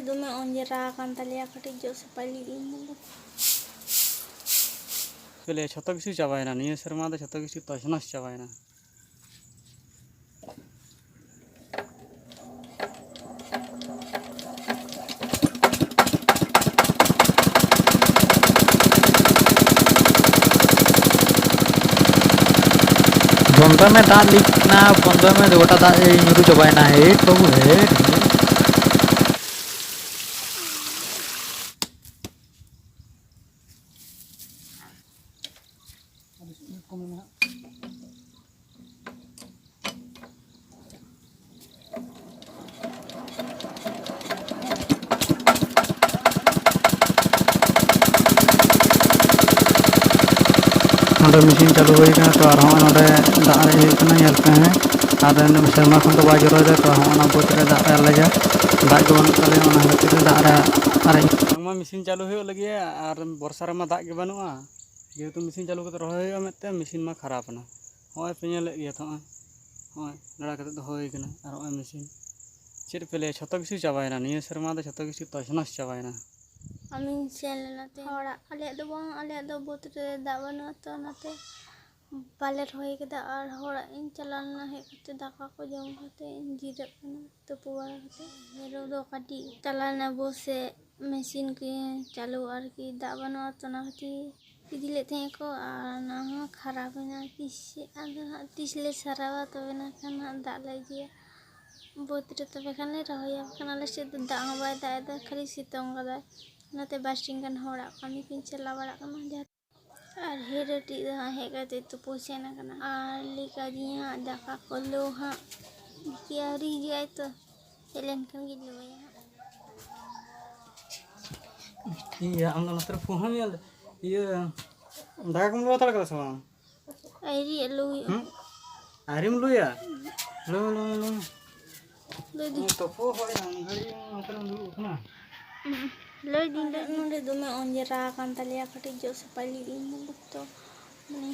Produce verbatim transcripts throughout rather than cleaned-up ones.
ᱫᱚᱢᱮ ᱚᱸᱡᱽᱨᱟ ᱟᱠᱟᱱ ᱛᱟᱞᱮᱭᱟ, ᱠᱟᱹᱴᱤᱡ ᱡᱚᱜ ᱥᱟᱯᱷᱟᱭ ᱞᱟᱹᱜᱤᱫ ᱤᱧ ᱢᱮᱱᱫᱟ᱾ ᱪᱮᱫ ᱞᱟᱹᱭᱟ, ᱡᱷᱚᱛᱚ ᱠᱤᱪᱷᱩ ᱪᱟᱵᱟᱭᱮᱱᱟ, ᱱᱤᱭᱟᱹ ᱥᱮᱨᱢᱟ ᱫᱚ ᱡᱷᱚᱛᱚ ᱠᱤᱪᱷᱩ ᱛᱚᱪᱱᱚᱥ ᱪᱟᱵᱟᱭᱮᱱᱟ᱾ ᱵᱚᱱᱫᱚᱭ ᱢᱮ, ᱫᱟᱜ ᱞᱤᱠ ᱠᱟᱱᱟ, ᱵᱚᱱᱫᱚᱭ ᱢᱮ, ᱜᱚᱴᱟ ᱫᱟᱜ ᱧᱩᱨᱩ ᱪᱟᱵᱟᱭᱮᱱᱟ᱾ ᱦᱮᱴ ᱵᱟᱹᱵᱩ, ᱦᱮᱴ, ᱦᱮᱴ᱾ ᱱᱚᱰᱮ ᱢᱮᱥᱤᱱ ᱪᱟᱹᱞᱩ ᱦᱩᱭ ᱠᱟᱱᱟ, ᱛᱚ ᱟᱨᱦᱚᱸ ᱱᱚᱰᱮ ᱫᱟᱜ ᱟᱨᱮᱡ ᱦᱩᱭᱩᱜ ᱠᱟᱱᱟ, ᱧᱮᱞ ᱯᱮ ᱦᱮᱸ᱾ ᱟᱨ ᱥᱮᱨᱢᱟ ᱠᱷᱚᱱ ᱫᱚ ᱵᱟᱭ ᱡᱚᱨᱚᱭᱮᱫᱟ, ᱛᱚ ᱦᱚᱸᱜᱼᱚ ᱱᱟ ᱵᱟᱹᱫᱽ ᱨᱮ ᱫᱟᱜ ᱟᱨᱮᱡ ᱞᱟᱹᱜᱤᱫ ᱫᱟᱜ ᱜᱮ ᱵᱟᱹᱱᱩᱜ ᱛᱟᱞᱮᱭᱟ, ᱚᱱᱟ ᱠᱷᱟᱹᱛᱤᱨ ᱛᱮ ᱫᱟᱜ ᱨᱮ ᱟᱨᱮᱡ᱾ ᱵᱟᱝᱢᱟ ᱢᱮᱥᱤᱱ ᱪᱟᱹᱞᱩ ᱦᱩᱭᱩᱜ ᱞᱟᱹᱜᱤᱫ, ᱟᱨ ᱵᱚᱨᱥᱟ ᱨᱮᱢᱟ ᱫᱟᱜ ᱜᱮ ᱵᱟᱹᱱᱩᱜᱼᱟ᱾ ᱡᱮᱦᱮᱛᱩ ᱢᱮᱥᱤᱱ ᱪᱟᱹᱞᱩ ᱠᱟᱛᱮ ᱨᱚᱦᱚᱭ ᱦᱩᱭᱩᱜᱼᱟ ᱢᱮᱱᱛᱮ, ᱢᱮᱥᱤᱱ ᱢᱟ ᱠᱷᱟᱨᱟᱯ ᱮᱱᱟ᱾ ᱦᱚᱸᱜᱼᱚᱭ ᱯᱮ ᱧᱮᱞᱮᱫ ᱜᱮᱭᱟ ᱛᱚ, ᱦᱚᱸᱜᱼᱚᱭ, ᱦᱚᱸᱜᱼᱚᱭ ᱞᱟᱲᱟ ᱠᱟᱛᱮ ᱫᱚᱦᱚ ᱦᱩᱭ ᱠᱟᱱᱟ᱾ ᱟᱨ ᱦᱚᱸᱜᱼᱚᱭ ᱢᱮᱥᱤᱱ, ᱪᱮᱫ ᱯᱮ ᱞᱟᱹᱭᱟ, ᱡᱷᱚᱛᱚ ᱠᱤᱪᱷᱩ ᱪᱟᱵᱟᱭᱮᱱᱟ, ᱱᱤᱭᱟᱹ ᱥᱮᱨᱢᱟ ᱫᱚ ᱡᱷᱚᱛᱚ ᱠᱤᱪᱷᱩ ᱛᱚᱪᱱᱚᱥ ᱪᱟᱵᱟᱭᱮᱱᱟ᱾ ᱟᱢᱤᱧ ᱥᱮᱱ ᱞᱮᱱᱟ ᱛᱮ ᱦᱚᱲᱟᱜ, ᱟᱞᱮᱭᱟᱜ ᱫᱚ ᱵᱟᱝ, ᱟᱞᱮᱭᱟᱜ ᱫᱚ ᱵᱟᱹᱫᱽ ᱨᱮ ᱫᱟᱜ ᱵᱟᱹᱱᱩᱜᱼᱟ ᱛᱚ, ᱚᱱᱟᱛᱮ ᱵᱟᱞᱮ ᱨᱚᱦᱚᱭ ᱠᱟᱫᱟ᱾ ᱟᱨ ᱦᱚᱲᱟᱜ ᱤᱧ ᱪᱟᱞᱟᱣ ᱞᱮᱱᱟ, ᱦᱮᱡ ᱠᱟᱛᱮ ᱫᱟᱠᱟ ᱠᱚ ᱡᱚᱢ ᱠᱟᱛᱮ ᱤᱧ ᱡᱤᱨᱟᱹᱜ ᱠᱟᱱᱟ, ᱛᱩᱯᱩ ᱵᱟᱲᱟ ᱠᱟᱛᱮ᱾ ᱢᱮᱨᱚ ᱫᱚ ᱠᱟᱹᱴᱤᱡ ᱪᱟᱞᱟᱣ ᱞᱮᱱᱟ ᱵᱚᱥ ᱥᱮ ᱢᱮᱥᱤᱱ ᱠᱚ ᱪᱟᱹᱞᱩ, ᱟᱨᱠᱤ ᱫᱟᱜ ᱵᱟᱹᱱᱩᱜᱼᱟ ᱛᱚ, ᱚᱱᱟ ᱠᱷᱟᱹᱛᱤᱨ ᱤᱫᱤ ᱞᱮᱫ ᱛᱟᱦᱮᱸᱫ ᱠᱚ, ᱟᱨ ᱚᱱᱟ ᱦᱚᱸ ᱠᱷᱟᱨᱟᱯ ᱮᱱᱟ᱾ ᱛᱤᱥ ᱟᱫᱚ ᱦᱟᱸᱜ ᱛᱤᱥ ᱞᱮ ᱥᱟᱨᱟᱣᱟ, ᱛᱚᱵᱮ ᱱᱟ ᱠᱷᱟᱱ ᱦᱟᱸᱜ ᱫᱟᱜ ᱞᱮ ᱤᱫᱤᱭᱟ ᱵᱟᱹᱫᱽ ᱨᱮ, ᱛᱚᱵᱮ ᱠᱷᱟᱱ ᱞᱮ ᱨᱚᱦᱚᱭᱟ᱾ ᱵᱟᱠᱷᱟᱱ ᱟᱞᱮ ᱥᱮᱫ ᱫᱚ ᱫᱟᱜ ᱦᱚᱸ ᱵᱟᱭ ᱫᱟᱜ ᱮᱫᱟ, ᱠᱷᱟᱹᱞᱤ ᱥᱤᱛᱩᱝ ᱠᱟᱫᱟᱭ᱾ ᱚᱱᱟᱛᱮ ᱵᱟᱨᱥᱤᱧ ᱜᱟᱱ ᱦᱚᱲᱟᱜ ᱠᱟᱹᱢᱤ ᱠᱚᱧ ᱪᱟᱞᱟᱣ ᱵᱟᱲᱟᱜ ᱠᱟᱱᱟ, ᱡᱟᱦᱟᱸ ᱟᱨ ᱦᱤᱨᱟᱹᱴᱤᱡ ᱫᱚ ᱦᱟᱸᱜ ᱦᱮᱡ ᱠᱟᱛᱮ ᱛᱩᱯᱩ ᱥᱮᱱ ᱟᱠᱟᱱᱟ᱾ ᱟᱨ ᱞᱟᱹᱭ ᱠᱟᱫᱤᱧᱟ ᱦᱟᱸᱜ ᱫᱟᱠᱟ ᱠᱚ ᱞᱩ ᱦᱟᱸᱜ᱾ ᱫᱮᱠᱷᱤ ᱟᱹᱣᱨᱤ ᱦᱤᱡᱩᱜ ᱟᱭ ᱛᱚ, ᱦᱮᱡ ᱞᱮᱱᱠᱷᱟᱱ ᱜᱮ ᱞᱩᱣᱟᱭᱟ ᱦᱟᱸᱜ᱾ ᱤᱭᱟᱹ, ᱟᱢ ᱫᱚ ᱱᱚᱛᱮ ᱨᱮ ᱯᱷᱳᱱ ᱦᱚᱸᱢ ᱧᱮᱞ ᱫᱟ? ᱤᱭᱟᱹ, ᱫᱟᱠᱟ ᱠᱚᱢ ᱞᱩ ᱦᱟᱛᱟᱲ ᱠᱟᱫᱟ ᱥᱮ ᱵᱟᱝ? ᱟᱹᱣᱨᱤ ᱞᱩ ᱦᱩᱭᱩᱜᱼᱟ᱾ ᱦᱩᱸ? ᱟᱹᱣᱨᱤᱢ ᱞᱩᱭᱟ? ᱞᱩ, ᱞᱩ, ᱞᱩ᱾ ᱞᱟᱹᱭ ᱫᱟᱹᱧ᱾ ᱛᱩᱯᱩ ᱦᱚᱭ ᱱᱟ, ᱩᱱ ᱜᱷᱟᱹᱲᱤᱡ ᱱᱚᱛᱮ ᱨᱮᱢ ᱫᱩᱲᱩᱵ ᱠᱟᱱᱟ᱾ ᱞᱟᱹᱭ ᱫᱟᱹᱧ, ᱞᱟᱹᱭ ᱫᱟᱹᱧ᱾ ᱱᱚᱰᱮ ᱫᱚᱢᱮ ᱚᱸᱡᱽᱨᱟ ᱟᱠᱟᱱ ᱛᱟᱞᱮᱭᱟ, ᱠᱟᱹᱴᱤᱡ ᱡᱚᱜ ᱥᱟᱯᱷᱟᱭ ᱞᱟᱹᱜᱤᱫ ᱤᱧ ᱢᱮᱱ ᱫᱟ ᱛᱚ, ᱢᱟᱱᱮ,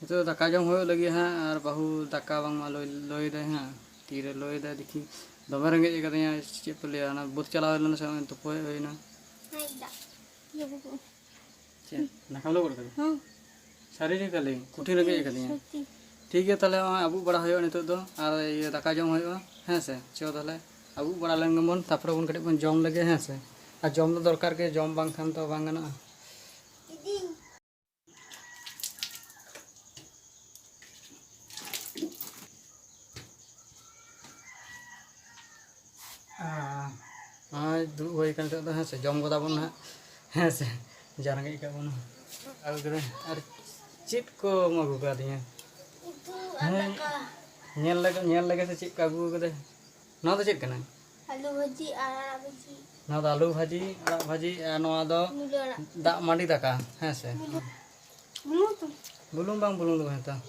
ᱱᱤᱛᱚᱜ ᱫᱟᱠᱟ ᱡᱚᱢ ᱦᱩᱭᱩᱜ ᱞᱟᱹᱜᱤᱫ ᱦᱟᱸᱜ, ᱟᱨ ᱵᱟᱹᱦᱩ ᱫᱟᱠᱟ ᱵᱟᱝᱢᱟ ᱞᱚᱭ, ᱞᱚᱭ ᱫᱟᱭ ᱦᱟᱸᱜ, ᱛᱤᱨᱮ ᱞᱚᱭ ᱫᱟᱭ ᱫᱮᱠᱷᱤ᱾ ᱫᱚᱢᱮ ᱨᱮᱸᱜᱮᱡ ᱟᱠᱟᱫᱤᱧᱟ, ᱪᱮᱫ ᱯᱮ ᱞᱟᱹᱭᱟ, ᱚᱱᱟ ᱵᱟᱹᱫᱽ ᱪᱟᱞᱟᱣ ᱦᱩᱭ ᱞᱮᱱᱟ ᱥᱮ, ᱱᱚᱜᱼᱚᱭ ᱛᱩᱯᱩ ᱦᱮᱡ ᱦᱩᱭᱱᱟ᱾ ᱦᱮᱸ, ᱫᱟᱜ᱾ ᱤᱭᱟᱹ ᱵᱟᱹᱵᱩ᱾ ᱪᱮᱫ, ᱫᱟᱠᱟᱢ ᱞᱚ ᱜᱚᱫ ᱠᱟᱫᱟ? ᱦᱮᱸ᱾ ᱥᱟᱹᱨᱤ ᱜᱮ ᱠᱷᱟᱹᱞᱤ, ᱠᱩᱴᱷᱤᱱ ᱨᱮᱸᱜᱮᱡ ᱟᱠᱟᱫᱤᱧᱟ᱾ ᱥᱚᱛᱛᱤ᱾ ᱴᱷᱤᱠ ᱜᱮᱭᱟ, ᱛᱟᱦᱞᱮ ᱱᱚᱜᱼᱚᱭ ᱟᱹᱵᱩᱜ ᱵᱟᱲᱟ ᱦᱩᱭᱩᱜᱼᱟ ᱱᱤᱛᱚᱜ ᱫᱚ, ᱟᱨ ᱤᱭᱟᱹ ᱫᱟᱠᱟ ᱡᱚᱢ ᱦᱩᱭᱩᱜᱼᱟ, ᱦᱮᱸ ᱥᱮ? ᱪᱚ ᱛᱟᱦᱞᱮ ᱟᱹᱵᱩᱜ ᱵᱟᱲᱟ ᱞᱮᱱ ᱜᱮᱵᱚᱱ, ᱛᱟᱯᱚᱨᱮ ᱵᱚᱱ ᱠᱟᱹᱴᱤᱡ ᱵᱚᱱ ᱡᱚᱢ ᱞᱮᱜᱮ, ᱦᱮᱸ ᱥᱮ? ᱟᱨ ᱡᱚᱢ ᱫᱚ ᱫᱚᱨᱠᱟᱨ ᱜᱮ, ᱡᱚᱢ ᱵᱟᱝᱠᱷᱟᱱ ᱛᱚ ᱵᱟᱝ ᱜᱟᱱᱚᱜᱼᱟ᱾ ᱟᱨ ᱱᱚᱜᱼᱚᱭ ᱫᱩᱲᱩᱵ ᱦᱩᱭ ᱟᱠᱟᱱ ᱱᱤᱛᱚᱜ ᱫᱚ, ᱦᱮᱸ ᱥᱮ, ᱡᱚᱢ ᱜᱚᱫᱟ ᱵᱚᱱ ᱦᱟᱸᱜ, ᱦᱮᱸ ᱥᱮ, ᱡᱟ ᱨᱮᱸᱜᱮᱡ ᱟᱠᱟᱫ ᱵᱚᱱᱟ᱾ ᱟᱹᱜᱩ ᱠᱟᱫᱟ᱾ ᱟᱨ ᱪᱮᱫ ᱠᱚᱢ ᱟᱹᱜᱩ ᱠᱟᱫᱤᱧᱟ? ᱩᱛᱩ ᱟᱨ ᱦᱮᱸ, ᱫᱟᱠᱟ᱾ ᱧᱮᱞ ᱞᱮᱜᱮ, ᱧᱮᱞ ᱞᱮᱜᱮ ᱥᱮ ᱪᱮᱫ ᱠᱚ ᱟᱹᱜᱩ ᱠᱟᱫᱟ? ᱱᱚᱣᱟ ᱫᱚ ᱪᱮᱫ ᱠᱟᱱᱟ? ᱟᱹᱞᱩ ᱵᱷᱟᱹᱡᱤ ᱟᱨ ᱟᱲᱟᱜ ᱵᱷᱟᱹᱡᱤ᱾ ᱱᱚᱣᱟ ᱫᱚ ᱟᱹᱞᱩ ᱵᱷᱟᱹᱡᱤ, ᱟᱲᱟᱜ ᱵᱷᱟᱹᱡᱤ, ᱟᱨ ᱱᱚᱣᱟ ᱫᱚ ᱢᱩᱞᱟᱹ ᱟᱲᱟᱜ᱾ ᱫᱟᱜ ᱢᱟᱹᱰᱤ ᱫᱟᱠᱟ, ᱦᱮᱸ ᱥᱮ? ᱢᱩᱞᱟᱹ᱾ ᱵᱩᱞᱩᱝ ᱛᱚ? ᱵᱩᱞᱩᱝ ᱵᱟᱝ ᱵᱩᱞᱩᱝ ᱫᱚ ᱵᱟᱝ ᱦᱟᱛᱟᱣᱟ᱾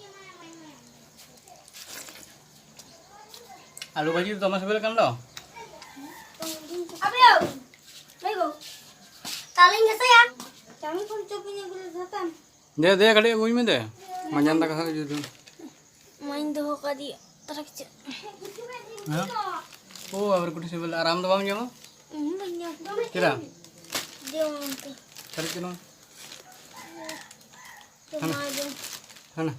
ᱟᱹᱞᱩ ᱵᱷᱟᱹᱡᱤ ᱫᱚ ᱫᱚᱢᱮ ᱥᱤᱵᱤᱞ ᱠᱟᱱ ᱫᱚ᱾ ᱟᱯᱮ ᱭᱳ, ᱞᱟᱹᱭ ᱜᱳ, ᱛᱟᱞᱤᱧ ᱜᱷᱟᱥᱟᱭᱟ᱾ ᱪᱟᱣᱢᱤᱱ ᱠᱷᱚᱱ ᱪᱚᱯ ᱤᱧ ᱟᱹᱜᱩ ᱞᱮᱫᱟ ᱛᱟᱢ᱾ ᱫᱮ, ᱫᱮ, ᱠᱟᱹᱴᱤᱡ ᱟᱹᱜᱩᱧ ᱢᱮ ᱫᱮ᱾ ᱢᱟᱸᱡᱟᱱ ᱫᱟᱠᱟ ᱥᱟᱞᱟᱜ ᱡᱩᱫᱤ᱾ ᱢᱟᱧ ᱫᱚᱦᱚ ᱠᱟᱫᱮᱭᱟ ᱛᱟᱨᱟ ᱠᱤᱪᱷᱩ᱾ ᱦᱮᱸ? ᱳ, ᱟᱵᱟᱨ ᱠᱩᱴᱷᱤ ᱥᱤᱵᱤᱞ᱾ ᱟᱨ ᱟᱢ ᱫᱚ ᱵᱟᱢ ᱡᱚᱢᱟ? ᱤᱧ ᱦᱚᱸ ᱵᱟᱹᱧ ᱡᱚᱢ᱾ ᱪᱮᱫᱟᱜ? ᱡᱚᱢ ᱟᱢ ᱛᱚ᱾ ᱠᱟᱹᱴᱤᱡ ᱪᱩᱞᱩᱝ᱾ ᱡᱚᱢᱟ, ᱡᱚᱢ᱾ ᱦᱟᱱᱟ᱾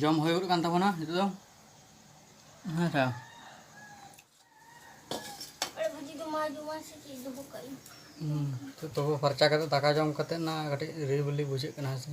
ᱡᱚᱢ ᱦᱩᱭ ᱜᱚᱫ ᱠᱟᱱ ᱛᱟᱵᱚᱱᱟ ᱱᱤᱛᱚᱜ ᱫᱚ᱾ ᱦᱮᱸ ᱥᱮ? ᱟᱨ ᱵᱷᱟᱹᱡᱤ ᱫᱚ ᱢᱟ ᱡᱚᱢᱟ ᱥᱮ ᱪᱮᱫ ᱫᱚᱦᱚ ᱠᱟᱜ ᱤᱧ᱾ ᱦᱩᱸ, ᱛᱚ ᱛᱚᱵᱩ ᱯᱷᱟᱨᱪᱟ ᱠᱟᱛᱮ ᱫᱟᱠᱟ ᱡᱚᱢ ᱠᱟᱛᱮ ᱱᱟ ᱠᱟᱹᱴᱤᱡ ᱨᱤᱞᱟᱹᱢᱟᱹᱞᱤ ᱵᱩᱡᱷᱟᱹᱜ ᱠᱟᱱᱟ, ᱦᱮᱸ ᱥᱮ?